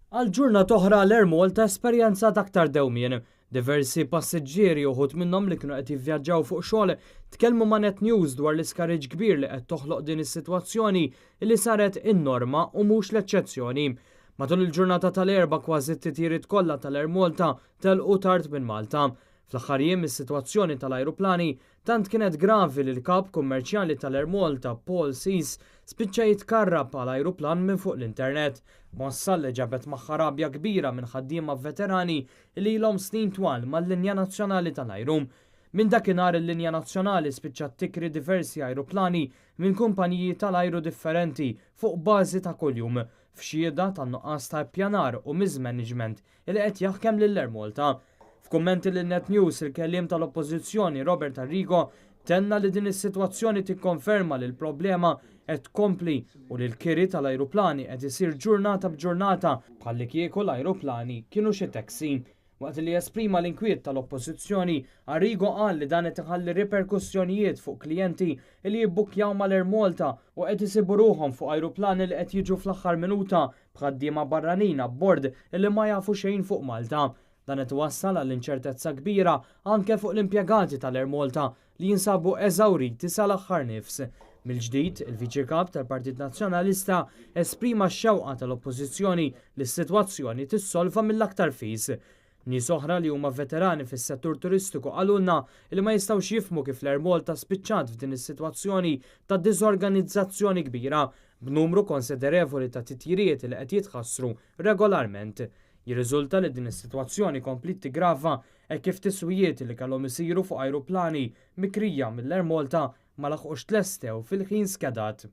Għal ġurnata oħra l-Air Malta esperjenzat aktar dewmien. Diversi passiġġieri, uħud minnhom li kienu qed jivvjaġġaw fuq xogħol, tkellmu ma' Net News dwar l-iskariġġ kbir li qed toħloq din is-sitwazzjoni li saret in-norma u mhux l-eċċezzjoni. Matul il-ġurnata tal-Erbgħa kważi t-titjiriet kollha tal-Air Malta telqu tard minn Malta. Fl-aħħar jiem is-sitwazzjoni tal-ajruplani tant kienet gravi li l-Kap Kummerċjali tal-Air Malta, Paul Cees, spiċċa jitkarrab għal ajruplan minn fuq l-internet. Mossa li ġabet magħha rabja kbira minn ħaddiema veterani li ilhom snin twal mal-linja nazzjonali tal-ajru. Minn dakinhar il-linja nazzjonali spiċċat tikri diversi ajruplani minn kumpaniji tal-ajru differenti fuq bażi ta' kuljum, f'xhieda tan-nuqqas ta' ippjanar u mismanagement li qed jaħkem lil Air Malta. F'kummenti lil Net News, il-kelliem tal-Oppożizzjoni Robert Arrigo tenna li din is-sitwazzjoni tikkonferma li l-problema qed tkompli u li l-kiri tal-ajruplani qed isir ġurnata b'ġurnata bħallikieku l-ajruplani kienu xi taxi. Waqt li esprima l-inkwiet tal-Oppożizzjoni, Arrigo qal li dan qed iħalli riperkussjonijiet fuq klijenti li jibbukkjaw mal-Air Malta u qed isibu ruħhom fuq ajruplani li qed jiġu fl-aħħar minuta b'ħaddiema barranin abbord li ma jafu xejn fuq Malta. Dan qed iwassal għal inċertezza kbira anke fuq l-impjegati tal-Air Malta li jinsabu eżawriti sal-aħħar nifs. Mill-ġdid, il-Viċi Kap tal-Partit Nazzjonalista esprima x-xewqa tal-Oppożizzjoni li s-sitwazzjoni tissolva mill-aktar fis. Nies oħra li huma veterani fis-settur turistiku qalulna li ma jistgħux jifhmu kif l-Air Malta spiċċat f'din is-sitwazzjoni ta' diżorganizzazzjoni kbira b'numru konsiderevoli ta' titjiriet li qed jitħassru regolarment. Jirriżulta li din is-sitwazzjoni kompliet tiggrava hekk kif tiswijiet li kellhom isiru fuq ajruplani mikrija mill-Air Malta ma laħqux tlestew fil-ħin skedat.